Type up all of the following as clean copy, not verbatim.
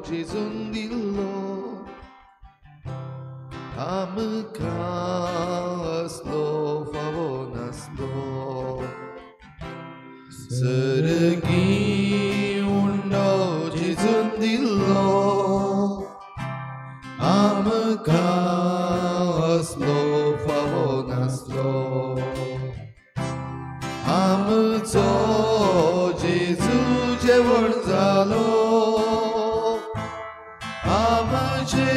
जेजून दिल्लो आमकां असलो फावो नासलो सर्गी उंडो जेजून दिल्लो आमकां असलो फावो नासलो आमचो जेजू जेवण जालो आमचे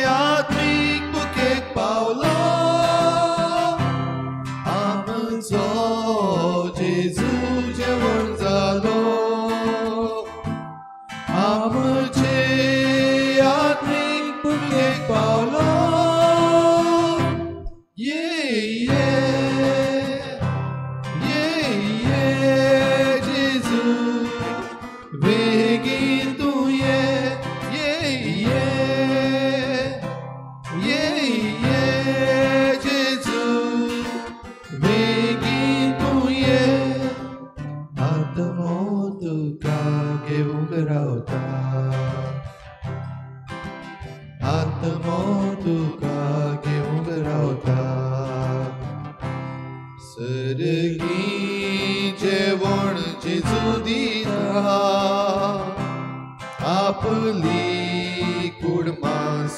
आत्मीक बुकेक पावलो आमचो जेजू जेवण जालो आमचे आत्मीक बुकेक पावलो ये ये ये ये जेजू बेगीन तूं ये ये ये ये ये जेजू बेगीन तूं ये आत्मो तुका घेवंक रावता आत्मो तुका घेवंक रावता सर्गी जेवण जेजू दिता आपली कूड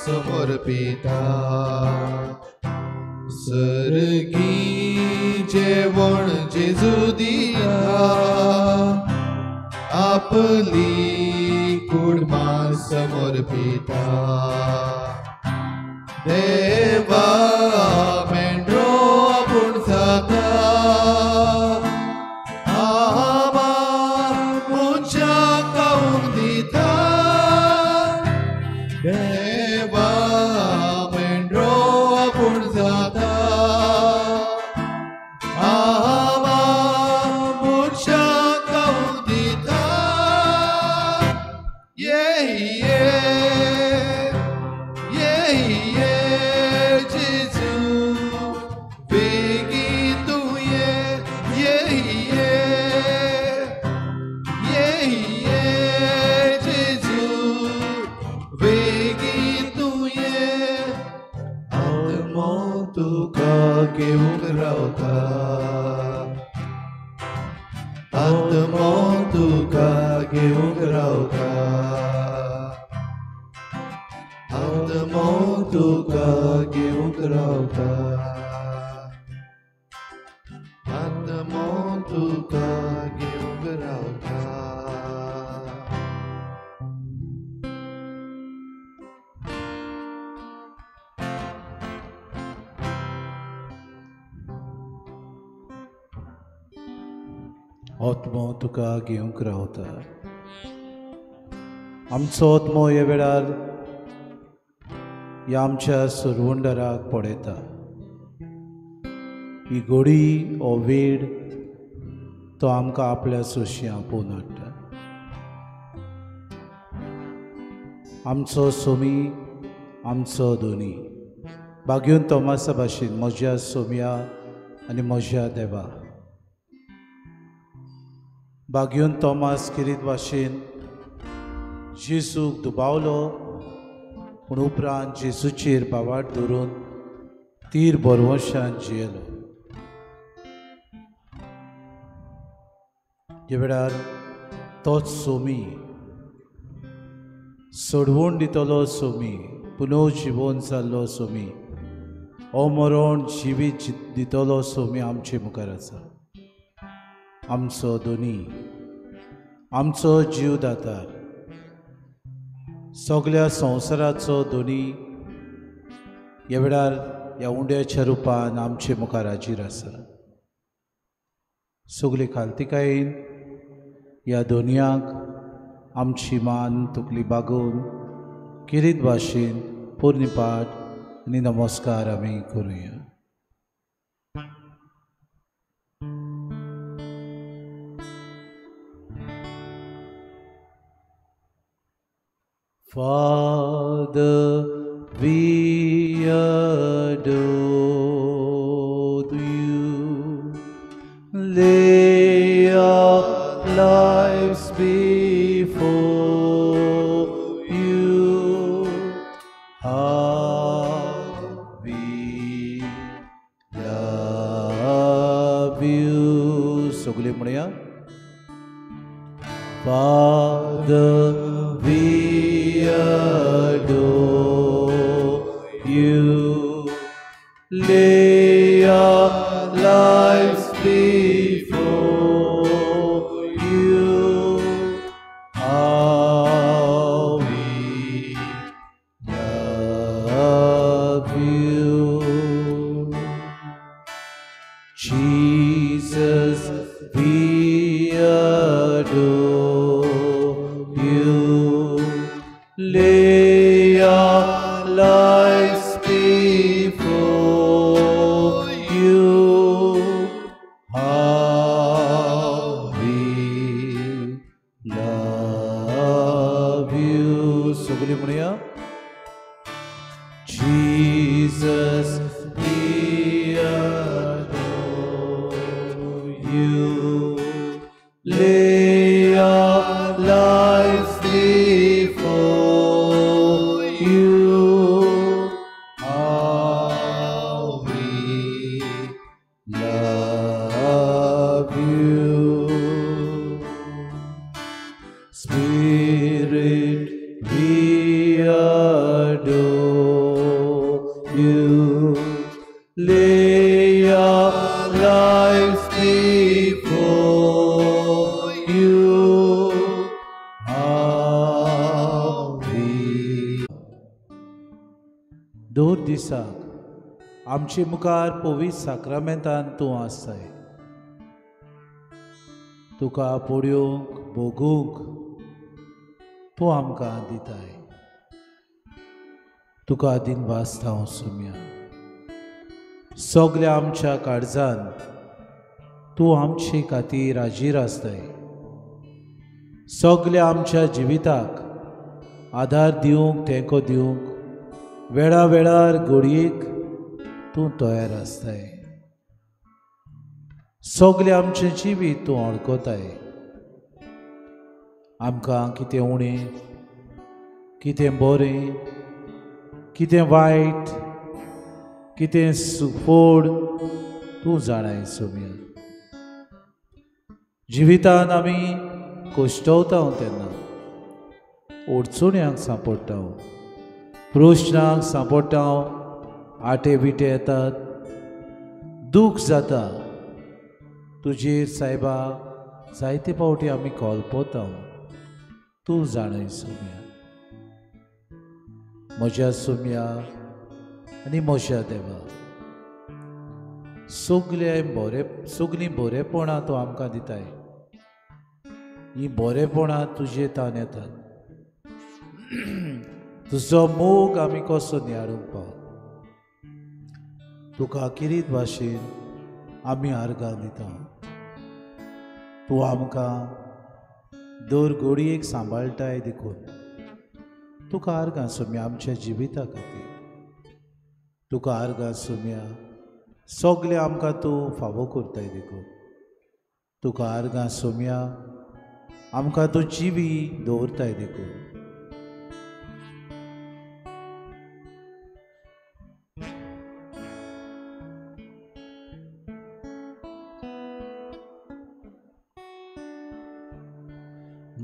समर्पिता सर्गी जेवण जेजू दिता आपली कूड समर्पिता देवा मेंढरो आपूण जाता आमा मनशाक खावंक दिता देवा मेंढरो आपूण जाता आमा मनशाक खावंक दिता ये ये ये ये जेजू बेगीन तूं ये ये ये ये ये जेजू बेगीन तूं ये आत्मो तुका घेवंक रावता आत्मो तुका घेवंक रावता आत्मो तुका घेवंक रावता आत्मो तुका घेवंक रावता. आत्मो तुका घेवंक रावता. आमचो आत्मो ह्या वेळार ह्या आमच्या सुरवंडराक पळयता. ही गोडी हो वेड तो आमकां आपल्या सोंशी आपोवन हाडटा. आमचो सोमी आमचो दोनी बागेवन तोमासा भाशेन म्हज्या सोम्या आनी म्हज्या देवा. बागेवन तोमास किरीत भाशेन जेजूक दुबावलो पूण उपरांत जेजूचेर बावाट धरून तीर बरवंशान जियेलो. ह्या वेळार तोच सोमी सोडवण दितलो सोमी पुनः जिवोन जाल्लो सोमी अमरण जिवीत दितलो सोमी आमचे मुखार आसा. आमचो दोनी आमचो जीव दातार सगळ्या संवसाराचो दोनी ह्या वेळार ह्या उंड्याच्या रुपान आमचे मुखार हाजीर आसा. सगली खालतिकायेन ह्या दोनयांक आमची मान तकली बागोवन किरीत भाशेन पुर्णपाठ आनी नमस्कार आमी करुया. Father, we adore you, lay our lives before Father, we adore you. Lay our lives before you. How we love you. Jesus, we adore you. Lay our lives before you. How we love you. सगळी म्हणूया, Jesus, we adore you. Lay our lives before you. How we love you. Spirit, we adore you. Lay our lives before you. How we. दर दिसाक आमचे मुखार पवित्र साक्रामेंतान तूं आसताय. तुका पळोवंक भोगूंक तूं आमकां दिताय. तुका दिनवासता हांव सोम्या. सगल्या आमच्या काळजान तूं आमचे खातीर हाजीर आसताय. सगल्या आमच्या जिविताक आदार दिवंक, तेंको दिवंक वेळा वेळार घडयेक तूं तयार आसताय. सगलें आमचें जिवीत तूं वळखताय. आमकां कितें उणें, कितें बरें, कितें वायट, कितें सुफोड तूं जाणाय सोम्या. जिवितान आमी कश्टवता तेन्ना अडचण्यांक सांपडटा, प्रश्नांक सांपडटा, आटे बिटे येतात, दूख जाता. तुजेर सायबा जायते फावटी आमी कल्पता. तूं जाणय सोम्या. म्हज्या सोम्या आनी म्हज्या देवा, सगळे बरे, सगळीं बरेपणां तूं आमकां दिताय. हीं बरेपणां तुजे तान येतात. तुजो मोग आमी कसो नियाळूंक पाव. तुका किरीत भाशेन आमी आर्गां दिता. तूं आमकां दर घडयेक सांबाळटाय देखून तुका आर्गां सोम्या आमच्या जिविता खातीर. तुका आर्गां सोम्या सगळें आमकां तूं फावो करताय देखून. तुका आर्गां सोम्या आमकां तूं जिवी दवरताय देखून.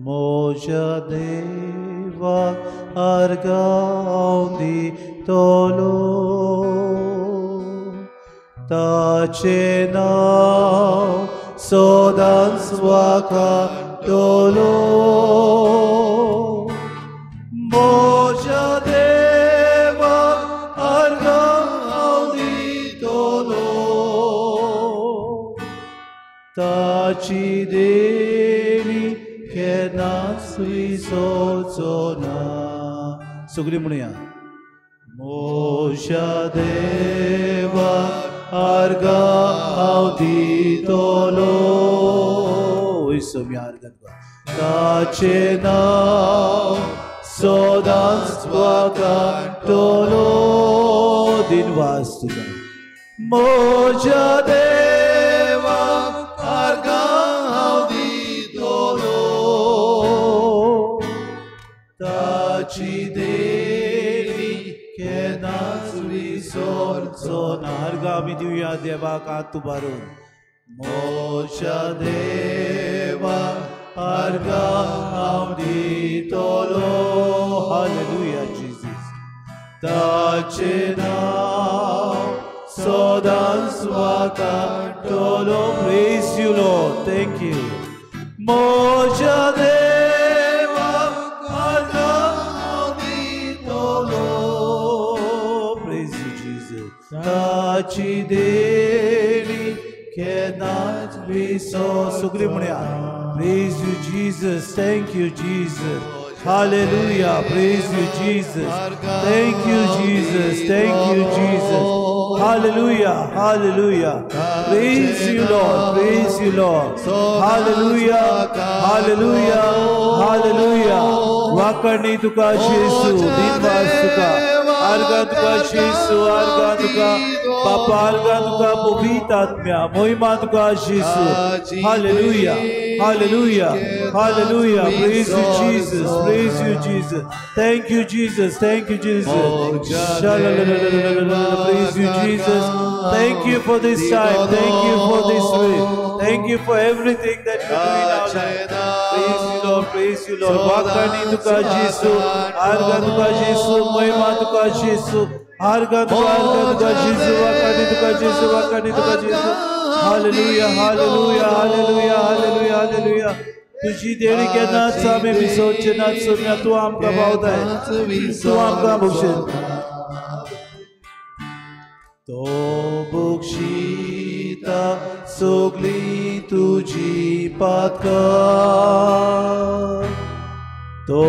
म्हज्या देवाक आर्गां दितलो, ताचें नांव सदांच वाखाणटलो. म्हज्या देवाक आर्गां दितलो, ताची देणी केन्नाच विसरचो ना. सगळीं म्हणुया, म्हज्या देवाक आर्गां हांव दितलो. वय सोम्या आर्गां तुका. ताचें नांव सदांच वाखाणटलो. दिनवास तुका. म्हज्या देवाक आर्गां हांव दितलो, ताची देणी केन्नाच विसरचो ना. आर्गां आमी दिवया देवाक हात उबारून. म्हज्या देवाक आर्गां हांव दितलो. Hallelujah Jesus. ताचें नांव सदांच वाखाणटलो. Praise you Lord. Thank you. म्हज्या देवाक आर्गां हांव दितलो. Praise you Jesus. ताची देणी केन्नाच विसर. सगळीं म्हणया. Praise you Jesus. Thank you Jesus. Hallelujah. Praise you Jesus. Thank you Jesus. Thank you Jesus. Hallelujah. Hallelujah. Praise you Lord. Praise you Lord. Hallelujah. Hallelujah. Hallelujah. वाकणी तुका जेसू, दिनवास तुका, आर्गां तुका जेसू, आर्गां तुका बापा, आर्गां तुका पवित्र आत्म्या, मोहिमा तुका जेसू. Hallelujah. Hallelujah. Hallelujah. Praise you Jesus. Praise you Jesus. Thank you Jesus. Thank you Jesus. Praise you Jesus. Thank you for this time. Thank you for this way. Thank you for everything that you do in our life. Praise you Lord. Praise you Lord. वाकणी तुका जेसू, आर्गां तुका जेसू, महिमा तुका जेसू, आर्गां तुका, आर्गां तुका जेसू, वाकणी तुका जेसू, वाकणी तुका जेसू. Hallelujah. Hallelujah. Hallelujah. Hallelujah. Hallelujah. तुझी देणी केन्नाच आमी विसरचे नात. सोम्या तूं आमकां पावताय, तूं आमकां बक्षीस. तो बक्षिता सगळीं तुजी पातकां, तो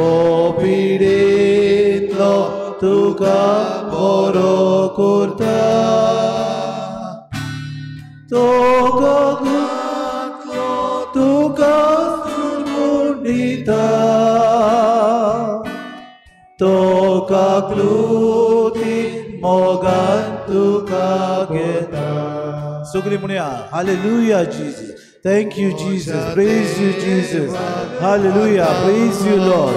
पिडेंतलो तुका बरो करता, तो गगनांतलो तुका सोडून दिता, तो काकलुती मोगान तुका घेता. सगळीं म्हणया. Hallelujah Jesus. Thank you Jesus. Praise you Jesus. Hallelujah. Praise you Lord.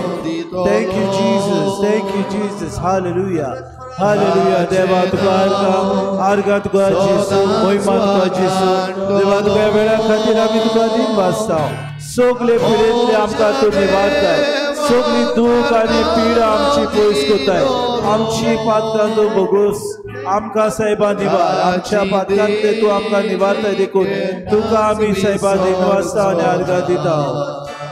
Thank you Jesus. Thank you Jesus. Hallelujah. Hallelujah. देवा तुका आर्गां, आर्गां तुका जेसू, मोहिमा तुका जेसू. देवा तुका वेळा खातीर आमी तुका दिनवासता. सगळे पिडेंतले आमकां तूं निवारताय, सगळी दूख आनी पिडा आमची पयस करताय. आमची पातकां तूं भोगोस आमकां सायबा निवार. आमच्या पातकांतले तूं आमकां निवारताय देखून तुका आमी सायबा दिनवासता आनी आर्गां दिता.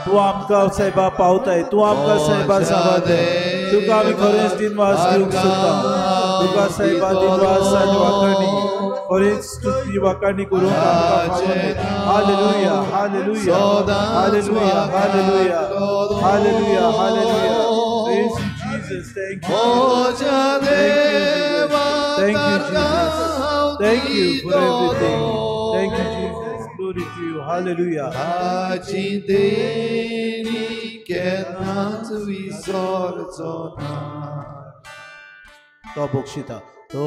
तूं आमकां सायबा पावताय, तूं आमकां सायबा सांबाळताय. तुका आमी खरेंच दिनवास दिवंक सोदता. तुका सायबा दिनवास आनी वाखाणी, खरेंच तुजी वाखाणी करूंक आमकां फावो. Hallelujah. Hallelujah. Hallelujah. Hallelujah. Hallelujah. Hallelujah. Praise you Jesus. Thank you. Thank you Jesus. Thank you Jesus. Thank you for everything. Thank you Jesus. Glory to you. Hallelujah. ताची देणी केन्नाच विसरचो ना. तो बक्षिता, तो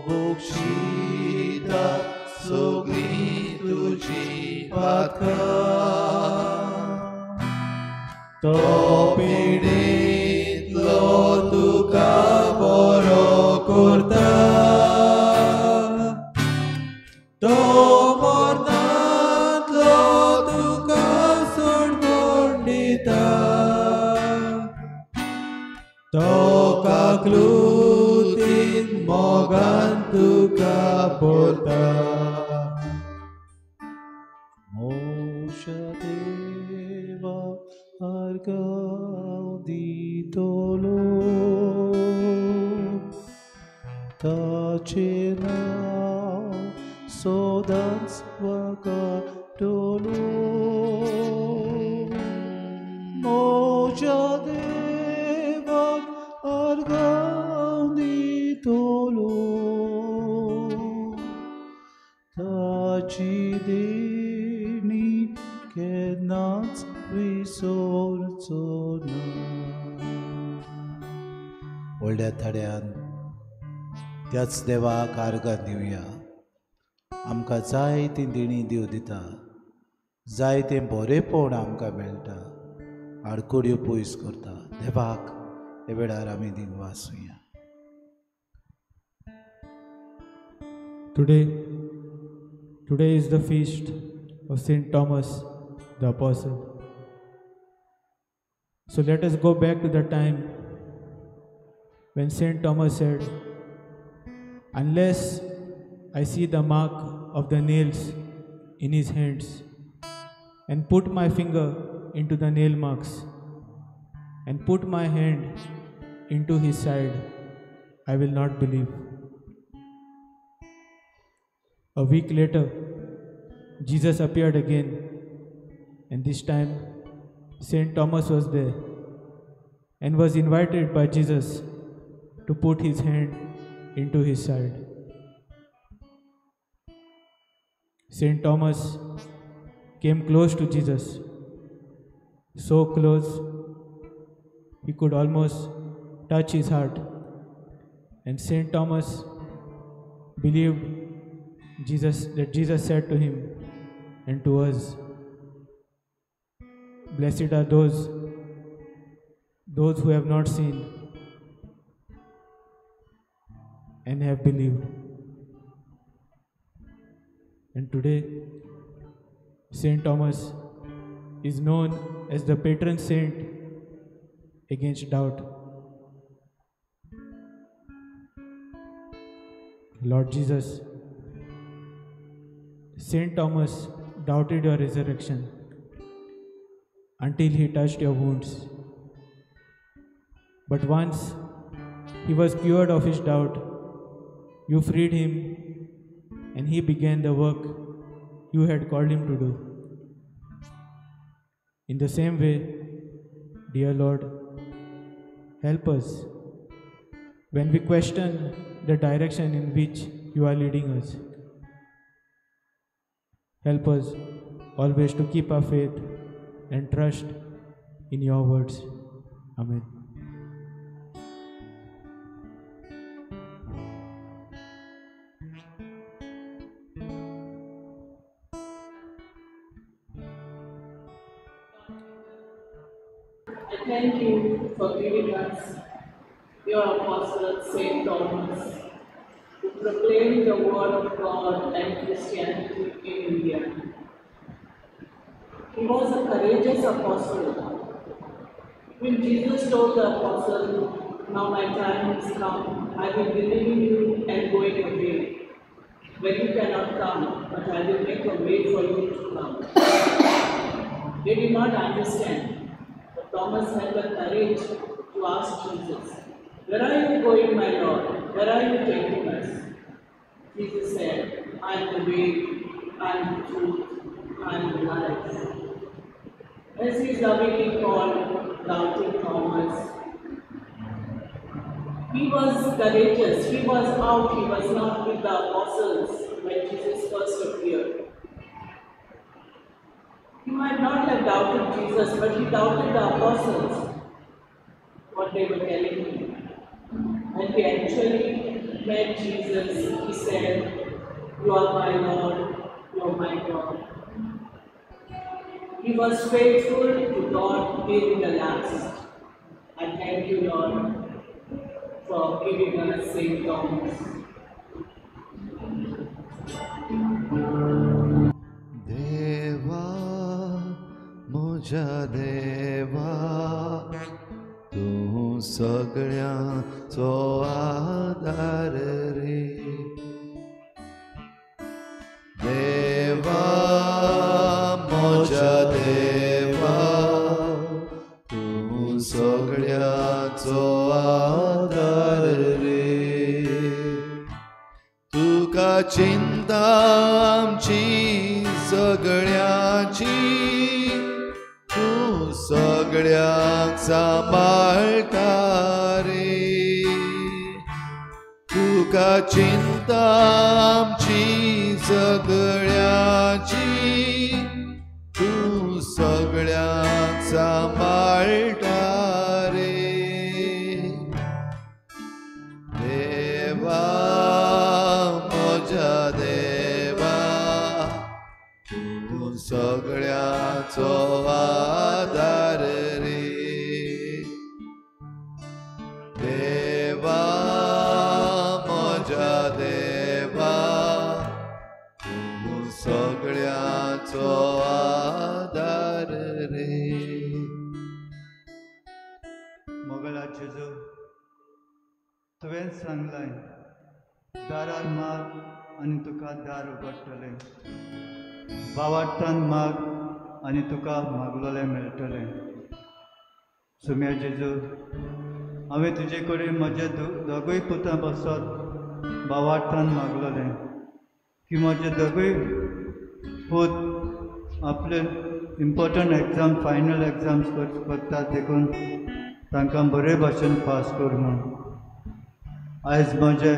बक्षिता सगळीं तुजी पातकां, तो पिडेंतलो तुका बरो करता, तो मरणांतलो तुका सोडून दिता, तो काकलुतीन मोगान तुका भरता. मोशा देवा आर्गां दितलो, ताचें नांव सदांच वाखाणटलो. म्हज्या देवाक आर्गां दितलो, ताची देणी केन्नाच विसरचो ना. व्हडल्या थड्यान त्याच देवाक आर्गां दिवया. आमकां जाय ती देणी देव दिता, जाय तें बरेपण आमकां मेळटा, आडखळ्यो पयस करता. देवाक हे वेळार आमी दिनवासुया. Today is the feast of Saint Thomas the Apostle. So let us go back to the time when Saint Thomas said, "Unless I see the mark of the nails in his hands and put my finger into the nail marks and put my hand into his side, I will not believe." A week later, Jesus appeared again, and this time Saint Thomas was there and was invited by Jesus to put his hand into his side. Saint Thomas came close to Jesus, so close he could almost touch his heart. And Saint Thomas believed Jesus, that Jesus said to him and to us, "Blessed are those who have not seen and have believed." And today, Saint Thomas is known as the patron saint against doubt. Lord Jesus, Saint Thomas doubted your resurrection until he touched your wounds. But once he was cured of his doubt, you freed him and he began the work you had called him to do. In the same way, dear Lord, help us when we question the direction in which you are leading us. Help us always to keep our faith and trust in your words. Amen. I thank you for giving us your apostle, Saint Thomas, who proclaimed the word of God and Christianity in India. He was a courageous apostle. When Jesus told the apostle, "Now my time has come, I will be leaving you and going away, where you cannot come, but I will make a way for you to come." They did not understand, but Thomas had the courage to ask Jesus, "Where are you going, my Lord? Where are you taking us?" Jesus said, "I am the way, I am the truth, I am the life." As he lovingly called doubting Thomas, he was courageous. He was out. He was not with the apostles when Jesus first appeared. He might not have doubted Jesus, but he doubted the apostles, what they were telling him. When he actually met Jesus, he said, "You are my Lord, you are my God." He was faithful to God till the last. I thank you, Lord, for giving us Saint Thomas. Deva, म्हज्या देवा, तूं सगळ्यांचो आदार रे. देवा, म्हज्या देवा, तूं सगळ्यांचो आदार रे. तुका चिंता आमची सगळ्यांची, तूं सगळ्यांक सांबाळटा रे. तुका चिंता आमची सगळ्यांची, तूं सगळ्यांक सांबाळटा रे. देवा, म्हज्या देवा, तूं सगळ्यांचो आदार रे. देवा, म्हज्या देवा, तूं सगळ्यांचो आदार रे. मोगळा जेजू, तुवें सांगलें दारार माग आनी तुका दार उगडटलें, बावाट्टान माग आनी तुका मागलोलें मेळटलें। सुम्या जेजू, हांवें तुजे कडेन म्हज्या दोगूय पुतां बसत बावाट्टान मागलोलें की म्हजे दोगूय पूत आपले इम्पोर्टंट एग्जाम, फायनल एग्जाम्स करतात देखून तांकां बरे भाशेन पास कर म्हूण। आयज म्हजे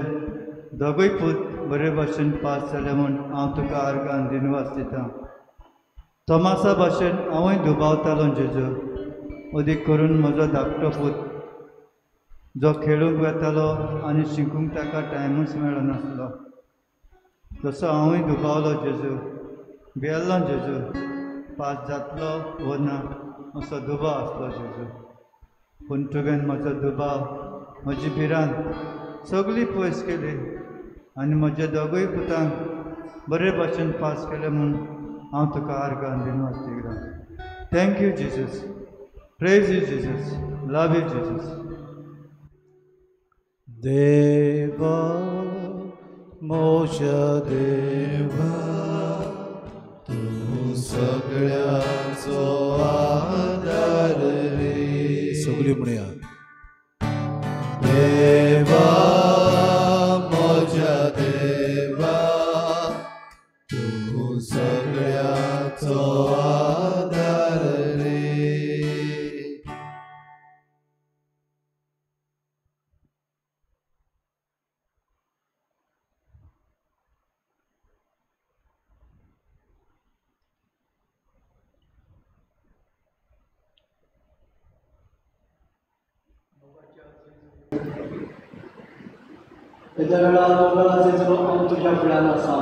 दोगूय पूत बरे भाशेन पास जाले म्हूण हांव तुका आर्गान दिनवास दितां। तोमासा भाशेन हांवूय दुबावतालो जेजू, अदीक करून म्हजो धाकटो पूत जो खेळूंक वेतालो आनी शिकूंक ताका टायमूच मेळनासलो, तसो हांवूय दुबावलो जेजू, भियेल्लो जेजू, पास जातलो वो ना असो दुबाव आसलो जेजू। पूण तुवें म्हजो दुबाव, म्हजी भिरांत सगळी पयस केली आनी म्हज्या दोगूय पुतांक बरे भाशेन पास केले म्हूण हांव तुका आर्गान दिनवास दिता। Thank you Jesus, praise you Jesus, love you Jesus. देवा म्हज्या देवा, तूं सगळ्यांचो आदार रे। सगळीं म्हणया, देवा म्हज्या देवा, तूं सगळ्यांचो आदार रे। तेज्या वेळार मोगळा जेजू, हांव तुज्या फुड्यान आसा।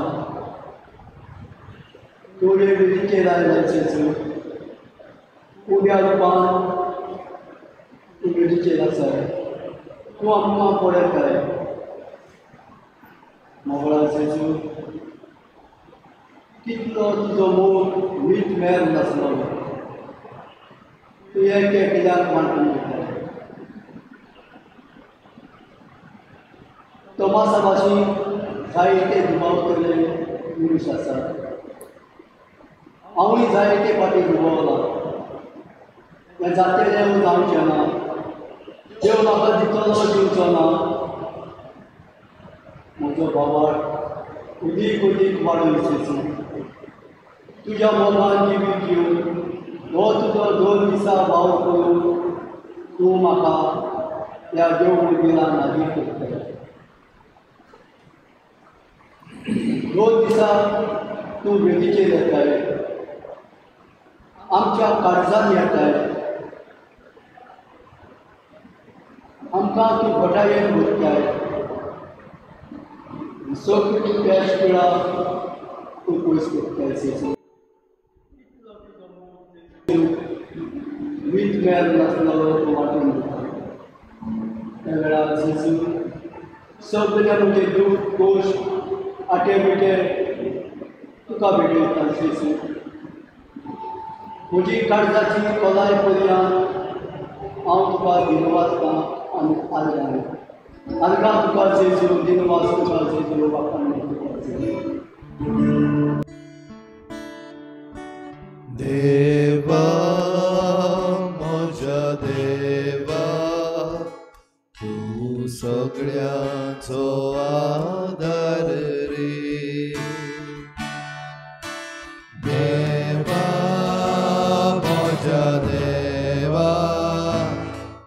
तूं वेदीचेर आयलाय जेजू, उब्या रुपान तूं वेदीचेर आसाय, तूं आमकां पळयताय। मोगळा जेजू, कितलो तुजो मोग मीठ मेर नासलो, तूं एक एकल्याक वांटून घेताय। तोमासा भाशेन जायते दुबावतले मनीस आसात, हांवूय जायते फावटी दुबावला, हें जातलें जावचें ना, देव म्हाका दितलो दिवचो ना। म्हजो भावार्थ उदीक उदीक वाडोय जेजू, तुज्या मोगान जिवीत घेवन हो तुजो 2 दिसां वावर करून तूं म्हाका ह्या देव मंदिरान लागीं करतलो। 2 दिसां तूं वेदीचेर येताय, आमच्या काळजान येताय, आमकां तूं घटायेन व्हरताय, सगळी पेश पिळा तूं पयस करताय जेजू। मीठ मेळ नासलो तूं वांटून दिता। त्या वेळार जेजू सगळें म्हजें दूख दोश आटे बिटे तुका भेटयता जेजू। म्हजी काळजाची खोलाय पर्यंत हांव तुका दिनवासता आनी आर्गां आर्गां तुका जेजू, दिनवास तुका जेजू, बापान तुका जेजू। देवा म्हज्या देवा, तूं सगळ्यांचो आदार रे। देवा म्हज्या देवा,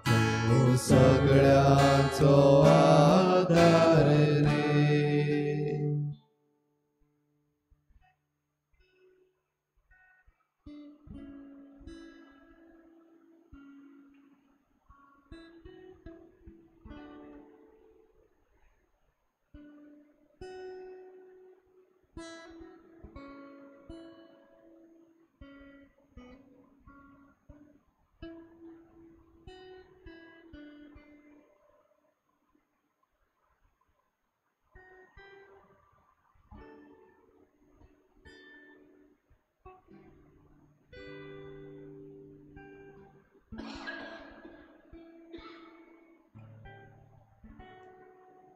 तूं सगळ्यांचो आदार रे।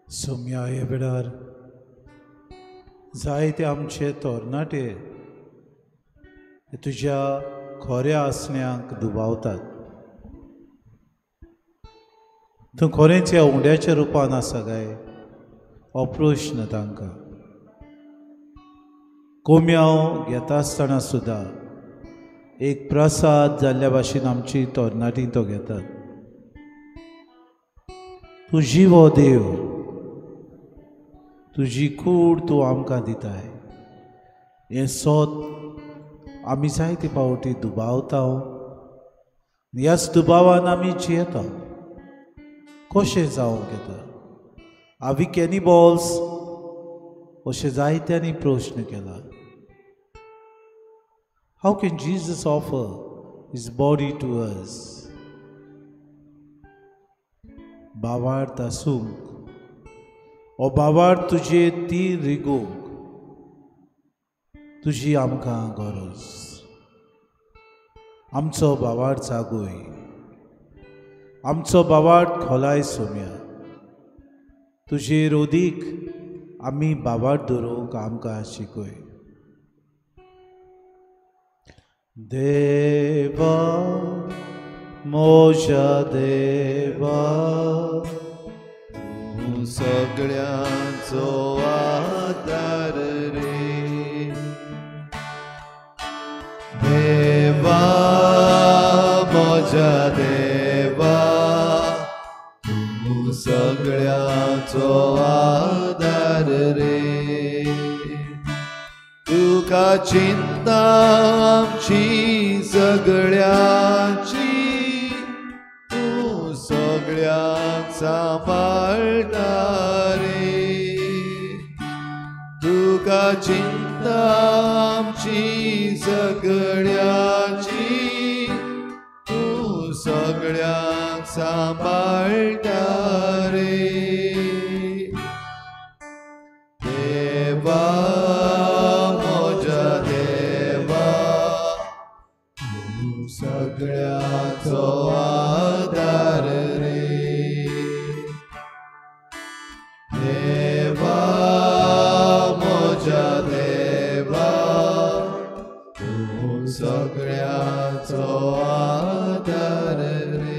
सोम्या ह्या वेळार जायते आमचे तरणाटे तुज्या खऱ्या आसण्यांक दुबावतात. तूं खरेंच ह्या उंड्याच्या रुपान आसा काय हो प्रश्न तांकां. कोम्यांव घेता आसतना सुद्दां एक प्रसाद जाल्ल्या भाशेन आमची तरणाटी तो घेतात. तूं जिवो देव, तुजी कूड तूं आमकां दिताय हें सोत आमी जायते फावटी दुबावता. ह्याच दुबावान आमी जियेता. कशें जावंक येता? आवी कॅनिबॉल्स अशें जायत्यांनी प्रश्न केला. How can Jesus offer his body to us? बावार्थ आसूंक ओ बावार्थ तुजे तीर रिगोवंक तुजी आमकां गरज. आमचो बावार्थ जागोय, आमचो बावार्थ खोलाय सोम्या. तुजे रोदीक आमी बावार्थ दवरूंक आमकां शिकय. देवा म्हज्या देवा, तूं सगळ्यांचो आदार रे. देवा म्हज्या देवा, तूं सगळ्यांचो आदार रे. तुका चिंता आमची सगळ्यांची, तूं सगळ्यांक सांबाळटा रे. तुका चिंता आमची सगळ्यांची, तूं सगळ्यांक सांबाळटा रे. देवा म्हज्या देवा, तूं सगळ्यांचो आदार रे. देवा म्हज्या देवा, तूं सगळ्यांचो आदार रे.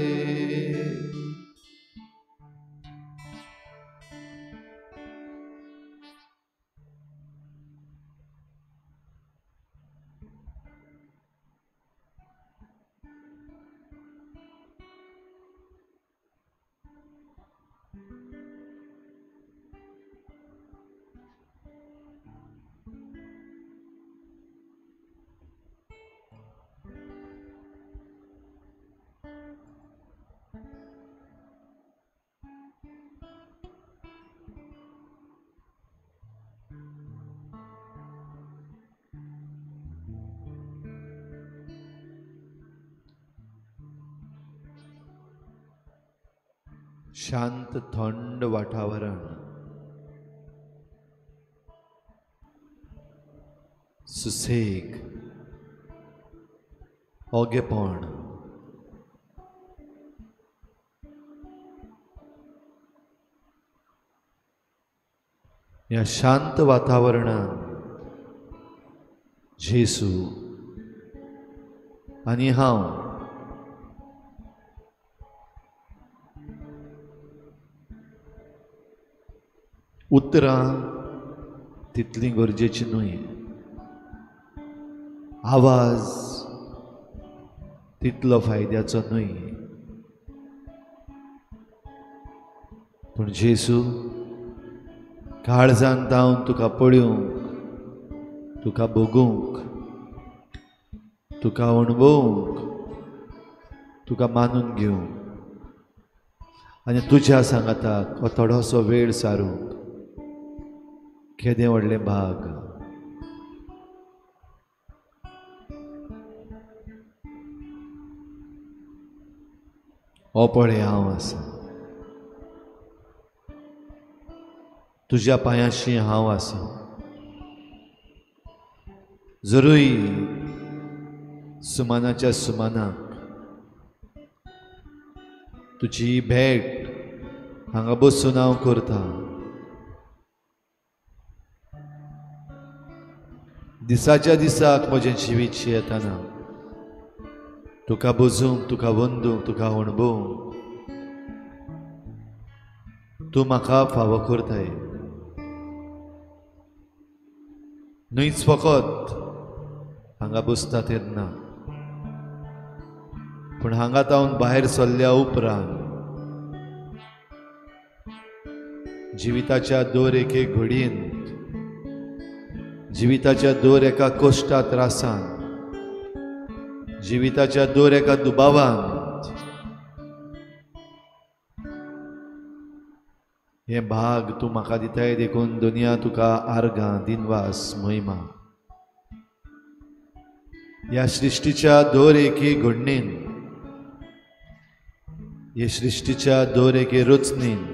शांत थंड वातावरण, सुसेग, ओगेपण, ह्या शांत वातावरणान जेसू आनी हांव उतरां तितलीं गरजेचीं न्हय, आवाज तितलो फायद्याचो न्हय, पूण जेसू काळजान धांवन तुका पळोवंक, तुका भोगूंक, तुका अणभवूंक, तुका मानून घेवंक आनी तुज्या सांगाताक हो थोडोसो वेळ सारूंक केदें व्हडलें भाग. हो पळय हांव आसा, तुज्या पांयाशी हांव आसा. जरूय सुमानाच्या सुमानाक तुजी भेट हांगा बसून हांव करता, दिसाच्या दिसाक म्हजें जिवीत जियेतना तुका बोजूंक, तुका वंदूंक, तुका अणभवूंक तूं म्हाका फावो करताय. न्हयच फकत हांगा बसता तेन्ना, पूण हांगा तावन भायर सरल्या उपरांत जिविताच्या दर एके घडयेन, जिविताच्या दर एका कश्टा त्रासान, जिविताच्या दर एका दुबावान हें भाग तूं म्हाका दिताय. देखून दुनिया तुका आर्गां, दिनवास, महिमा. ह्या सृश्टीच्या दर एके घडणेन, हे सृश्टीच्या दर एके रचनेन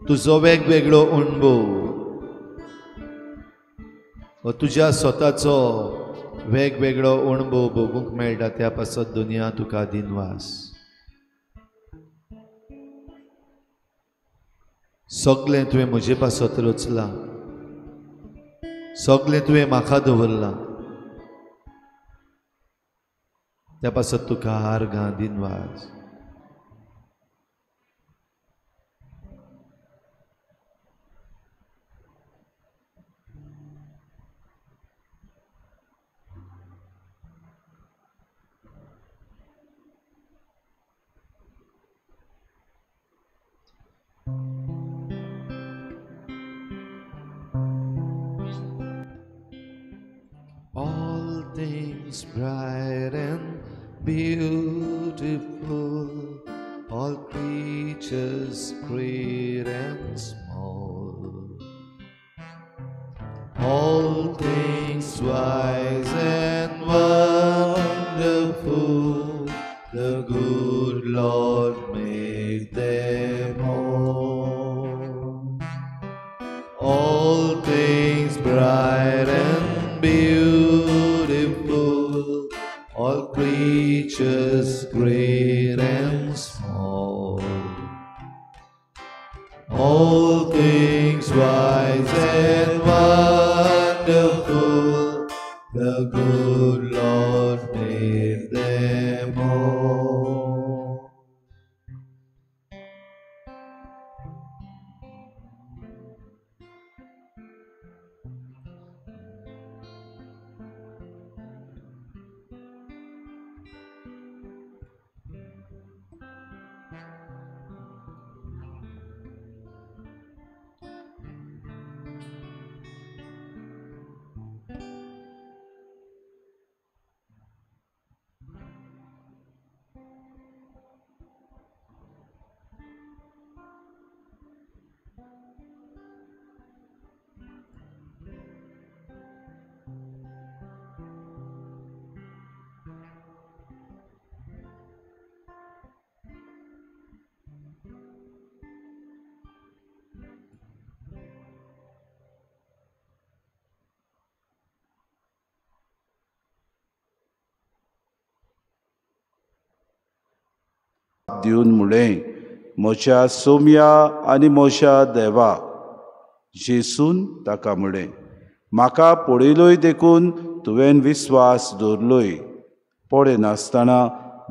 तुजो वेगवेगळो अणभव व तुज्या स्वताचो वेगवेगळो अणभव भोगूंक मेळटा. त्या पासत दुनिया तुका दिनवास. सगळें तुवें म्हजे पासत रचलां, सगळें तुवें म्हाका दवरलां, त्या पासत तुका आर्गां, दिनवास. All things bright and beautiful, all creatures great and small, all things wise and wonderful, the good Lord made them all. All things bright and beautiful, all creatures great and small, all things wise and wonderful, the good Lord made them all. दिवन म्हणलें, म्हज्या सोम्या आनी म्हज्या देवा. जेसून ताका म्हणलें, म्हाका पळयलोय देखून तुवें विस्वास दवरलोय. पळयनासतना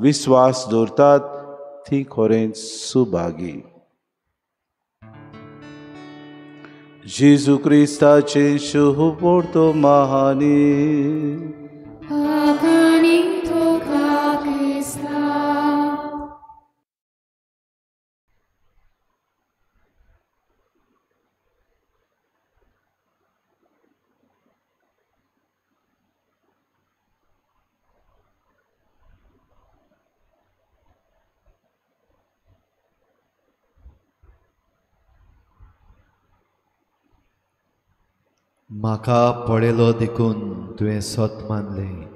विस्वास दवरतात ती खरेंच सुभागी. जेजू क्रिस्ताचे शुभ महानी. म्हाका पळयलो देखून तुवें सत मानलें.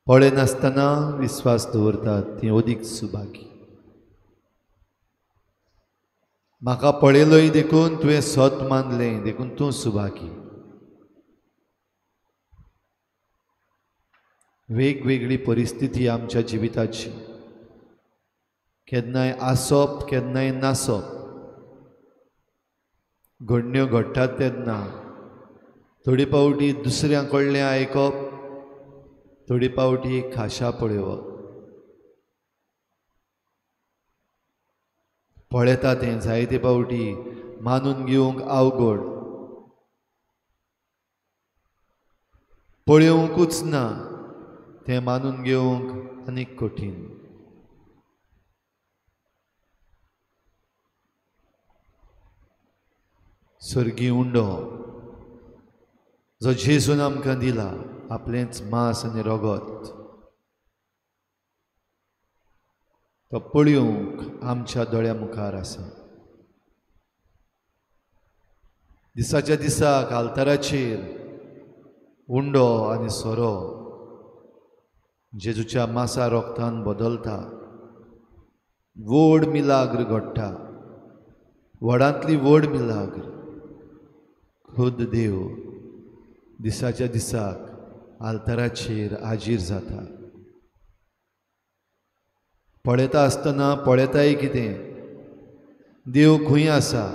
पळयनासतना विस्वास दवरतात ती अदीक सुभागी. म्हाका पळयलोय देखून तुवें सत मानलें, देखून तूं सुभागी. वेगवेगळी परिस्थिती आमच्या जिविताची, केन्नाय आसप केन्नाय नासप, घडण्यो घडटात तेन्ना थोडी पावटी दुसऱ्यां कडलें आयकप, थोडी पावटी खाशा पळोवप. पळयता तें जायते पावटी मानून घेवंक अवघड, पळोवंकूच ना तें मानून घेवंक आनीक कठीण. सर्गी उंडो जो जेजून आमकां दिला, आपलेंच मांस आनी रगत, तो पळोवंक आमच्या दोळ्या मुखार आसा. दिसाच्या दिसाक आल्ताराचेर उंडो आनी सोरो जेजूच्या मांसा रोगतान बदलता, व्हड मिलाग्र घडटा, व्हडांतली व्हड मिलाग्र. खुद देव दिसाच्या दिसाक आल्ताराचेर हाजीर जाता. पळयता आसतना पळयताय कितें, देव खंय आसा,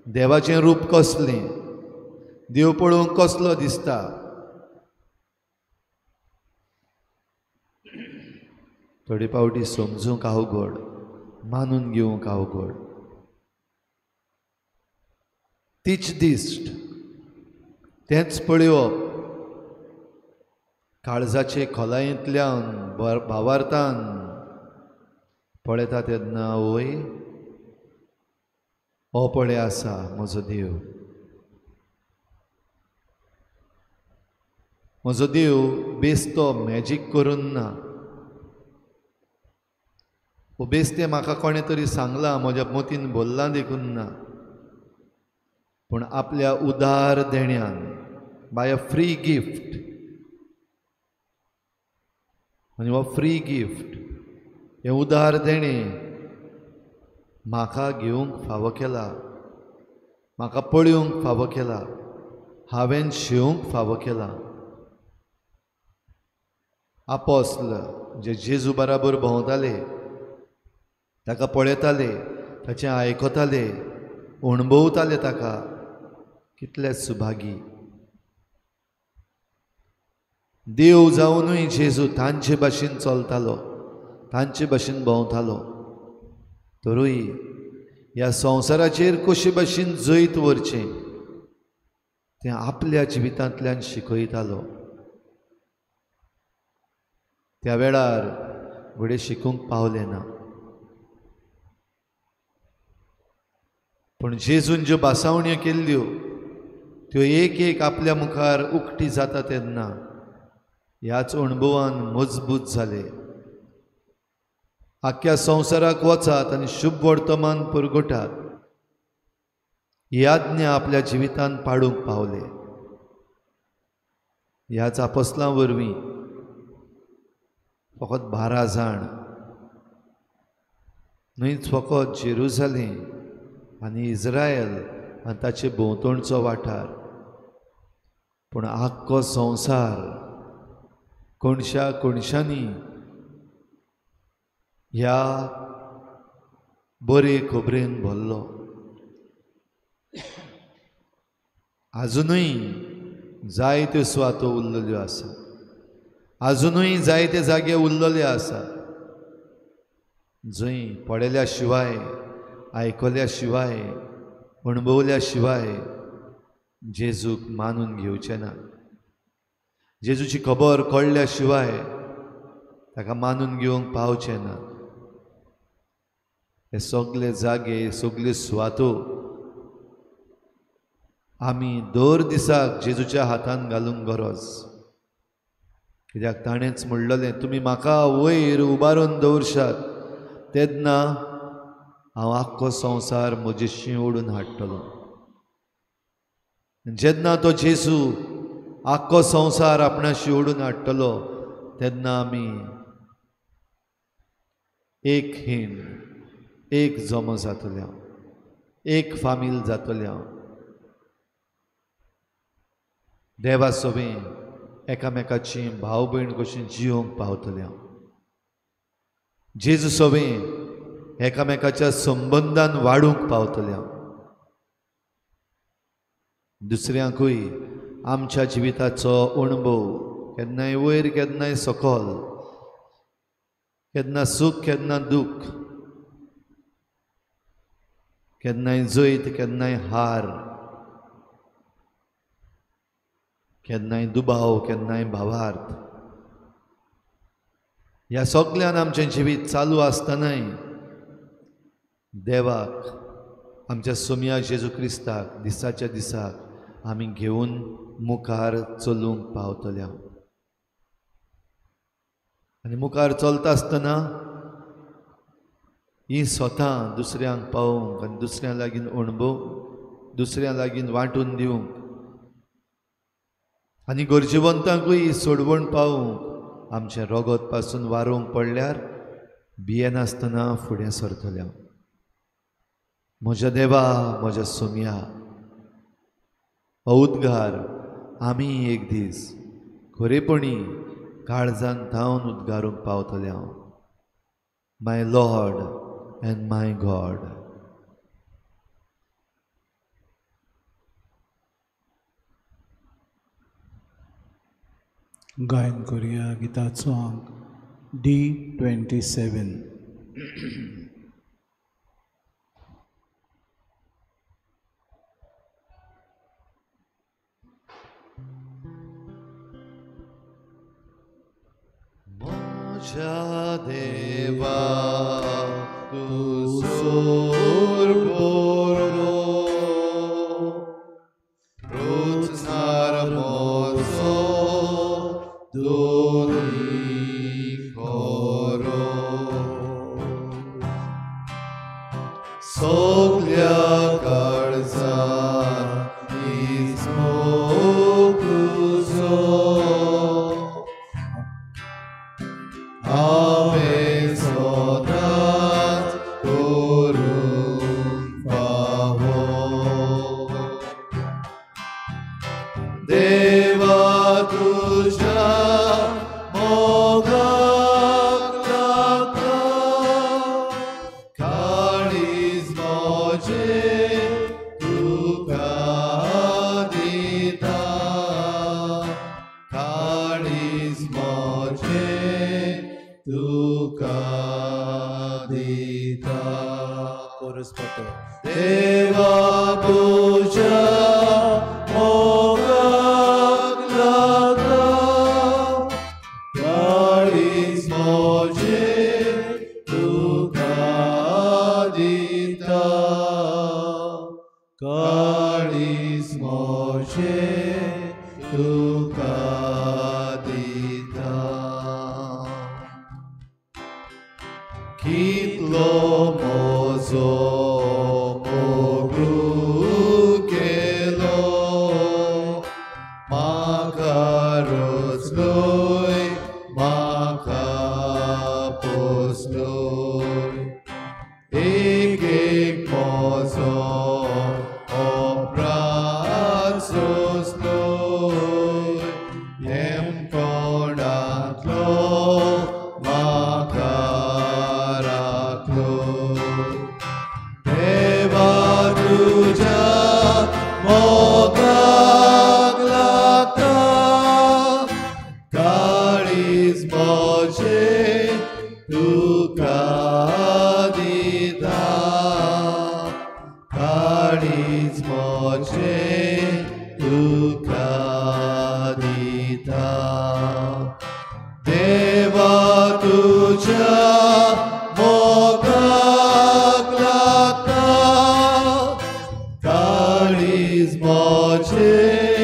देवाचें रूप कसलें, देव पळोवंक कसलो दिसता. थोडे पावटी समजूंक अवघड, मानून घेवंक अवघड. तीच दिश्ट, तेंच पळोवप, काळजाचे खोलायेंतल्यान भावार्थान पळयता तेन्ना वय हो पळय आसा म्हजो देव, म्हजो देव बेस्तो मॅजीक करून ना, वो बेस्तें म्हाका कोणें तरी सांगलां, म्हज्या मतीन बोल्लां देखून ना, पूण आपल्या उदार देण्यान, बाय अ फ्री गिफ्ट. आनी हो फ्री गिफ्ट, हें उदार देणें म्हाका घेवंक फावो केला, म्हाका पळोवंक फावो केला, हांवें शेवंक फावो केला. आपोस्ल जे जेजू बराबर भोंवताले, ताका पळयताले, ताचें आयकताले, अणभवताले ताका, कितले सुभागी. देव जावनूय जेजू तांचे भाशेन चलतालो, तांचे भाशेन भोंवतालो, तरूय ह्या संवसाराचेर कशे भाशेन जैत व्हरचें तें आपल्या जिवितांतल्यान शिकयतालो. त्या वेळार घडये शिकूंक पावलें ना, पूण जेजून ज्यो भासावण्यो केल्ल्यो त्यो एक एक आपल्या मुखार उक्ती जाता तेन्ना ह्याच अणभवान मजबूत जाले. आख्ख्या संवसाराक वचात आनी शुभ वर्तमान पुरगोटात ही आज्ञा आपल्या जिवितांत पाडूंक पावले. ह्याच आपोस्लां वरवीं फकत 12 जाण न्हयच, फकत जेरुजालेम आनी इज्रायल आनी ताचे भोंवतणचो वाठार, पूण आख्खो संवसार कोणशा कोणशांनी ह्या बरे खबरेन भरलो. आजुनूय जायत्यो सुवातो उरलेल्यो आसा, आजुनूय जायते जागे उरलेले आसा जंय पळयल्या शिवाय, आयकल्या शिवाय, अणभवल्या शिवाय जेजूक मानून घेवचें ना, जेजूची खबर कळ्ळ्या शिवाय ताका मानून घेवंक पावचें ना. हे सगळे जागे, सगल्यो सुवातो आमी दर दिसाक जेजूच्या हातान घालूंक गरज, कित्याक ताणेंच म्हणलेलें, तुमी म्हाका वयर उबारून दवरशात तेन्ना हांव आख्खो संवसार म्हजेशी ओडून हाडटलो. जेन्ना तो जेजू आख्खो संवसार आपणाशी ओडून हाडटलो तेन्ना आमी एक हीण, एक जमो जातले, एक फामील जातले. देवा सोबें एकामेकाची भाव भयण कशी जियोंक पावतले, जेजू सोबें एकामेकाच्या संबंदान वाडूंक पावतले. दुसऱ्यांकूय आमच्या जिविताचो अणभव केन्नाय वयर केन्नाय सकल, केन्ना सूख केन्ना दूख, केन्नाय जैत केन्नाय हार, केन्नाय दुबाव केन्नाय भावार्थ, ह्या सगल्यान आमचें जिवीत चालू आसतनाय देवाक आमच्या सोमया जेजू क्रिस्ताक दिसाच्या दिसाक आमी घेवन मुखार चलूंक पावतल्या. आनी मुखार चलता आसतना ही स्वता दुसऱ्यांक पावोवंक आनी दुसऱ्यां लागीं अणभव दुसऱ्यां लागीं वांटून दिवंक आनी गरजेवंतांकूय सोडवण पावोवंक आमचें रगत पासून वारोवंक पडल्यार भियेनासतना फुडें सरतल्या. म्हज्या देवा, म्हज्या सोमया, हो उद्गार आमी एक दीस खरेपणी काळजान धांवन उद्गारूंक पावतले हांव. My Lord and my God. गायन करुया गिताचो आंक D27. म्हज्या देवा तूं सोर बरो, रोजनार म्हजो दोनी खरो, सगल्या काळजान मोग तुजो, हांवें सदांच करूंक फावो. देवा तुज्या मोगाक लागता काळीज म्हजें तुका दिता, काळीज म्हजें तुका दिता. कोरस पतो. देवा तुज्या मोगाक लागता काळीज म्हजें तुका दिता, काळीज म्हजें तुका दिता. कितलो म्हजो मोगू केलो, म्हाका रचलोय म्हाका पोसलोय, एक एक म्हजो अपराध सोंसलोय, हेमकोणांतलो म्हाका राखलोय. देवा तुज्या मोगाक लागता काळीज म्हजें तुका दिता, काळीज म्हजें तुका दिता. देवा तुज्या मोगाक लागता काळीज म्हजें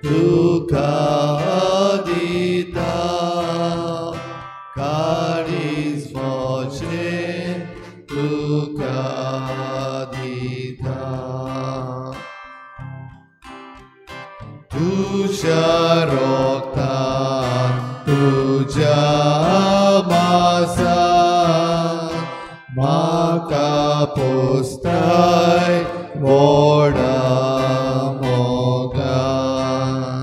तुका दिता, काळीज म्हजें तुका दिता. तुज्या रगतान तुज्या मासान म्हाका पोसताय व्हडा मोगान,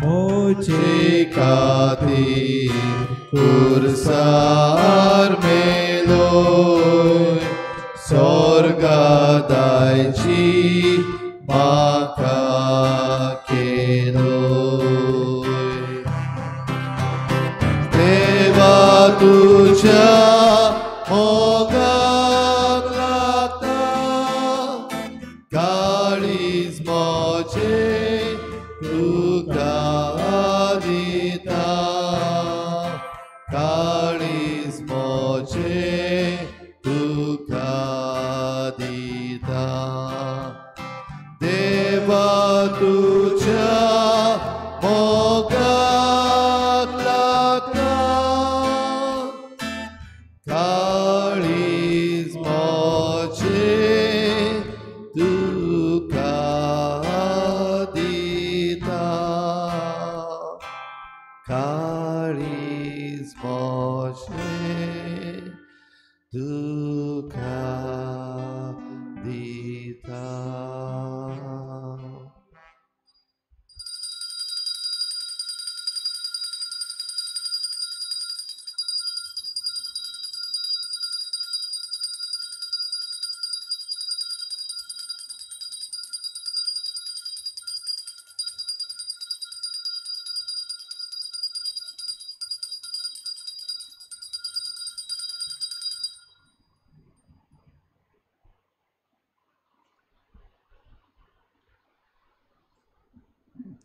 म्हजे खातीर खुर्सार मेलोय, स्वर्गा दायजी म्हाका काळीज म्हजें तुका दिता, काळीज म्हजें तुका दिता.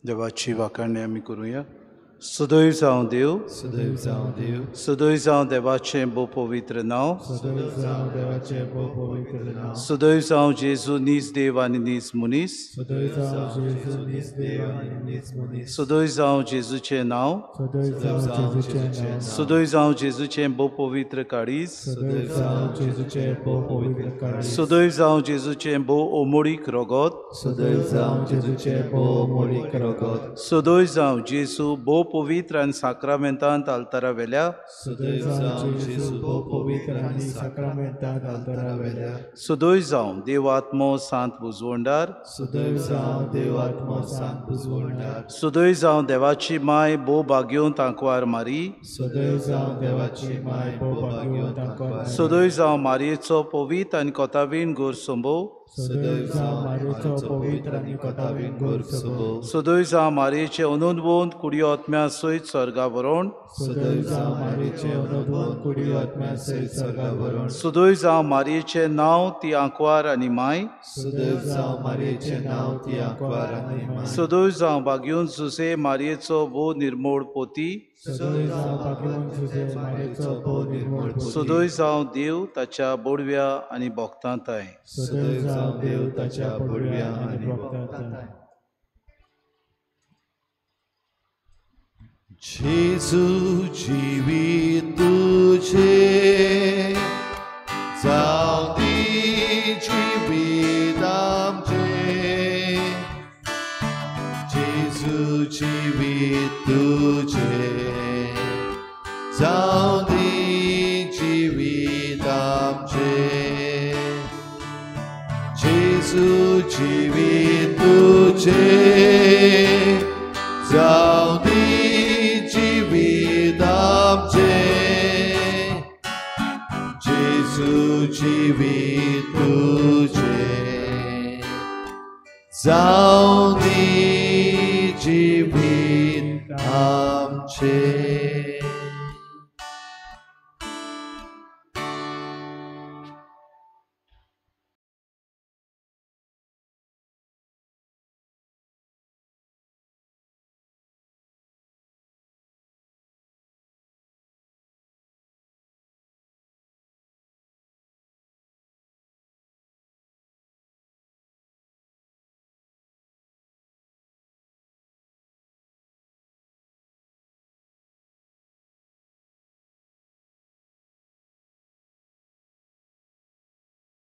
देवाची वाखाणणी आमी करुया. सदैव जावं देव, सदैव जावं देव, सदैव जावं देवाचें भोव पवित्र नांव, सदैव जावं देवाचें भोव पवित्र नांव, सदैव जावं जेजू नीज देव आनी नीज मनीस, सदैव जावं जेजू नीज देव आनी नीज मनीस, सदैव जावं जेजूचें नांव, सदैव जावं जेजूचें नांव, सदैव जावं जेजूचें भोव पवित्र काळीज, सदैव जावं जेजूचें भोव पवित्र काळीज, सदैव जावं जेजूचें भोव अमोळीक रगत, सदैव जावं जेजूचें भोव अमोळीक रगत, सदैव जावं जेजू भोव पवित्र आनी साक्रामेंतांत आल्तारा वेल्या, सदैव जावं जेजू भोव पवित्र आनी साक्रामेंतांत आल्तारा वेल्या, सदैव जावं देवात्मो सांत बुजवंडार, सदैव जावं देवात्मो सांत बुजवंडार, सदैव जावं देवाची माय भोव भाग्योवंत आंकवार मारी, सदैव जावं देवाची माय भोव भाग्योवंत आंकवार मारी, सदैव जावं मारयेचो पवित्र आनी कोतावीण गोर संभव, सदैव जावं मारयेचो पवित्र आनी कोतावीण गोर संभव, सदैव जावं मारयेचे अनोदवंत कुडयो आत्म्या सयत स्वर्गा व्हरोण, सदैव जावं मारयेचे अनोदवंत कुडयो आत्म्या सयत स्वर्गा व्हरोण, सदैव जावं मारयेचें नांव ती आंकवार आनी माय, सदैव जावं मारयेचें नांव ती आंकवार आनी माय, सदैव जावं भाग्योवंत जुझे मारयेचो भोव निर्मोळ पोती, सदैव जावं भाग्यवंत जुझे मारयेचो भोव निर्मोळ पोती, सदैव जावं देव ताच्या बोडव्या आनी भक्तांताय, सदैव जावं देव ताच्या बोडव्या आनी भक्तांताय. जेजू जिवीत तुझे जावं दी जिवीत आमचें, जेजू जिवीत तुझे जावं दी जिवीत आमचें, जेजू जिवीत तुझे जावं दी जिवीत आमचें, जेजू जिवीत तुझे जावं दी जिवीत आमचें.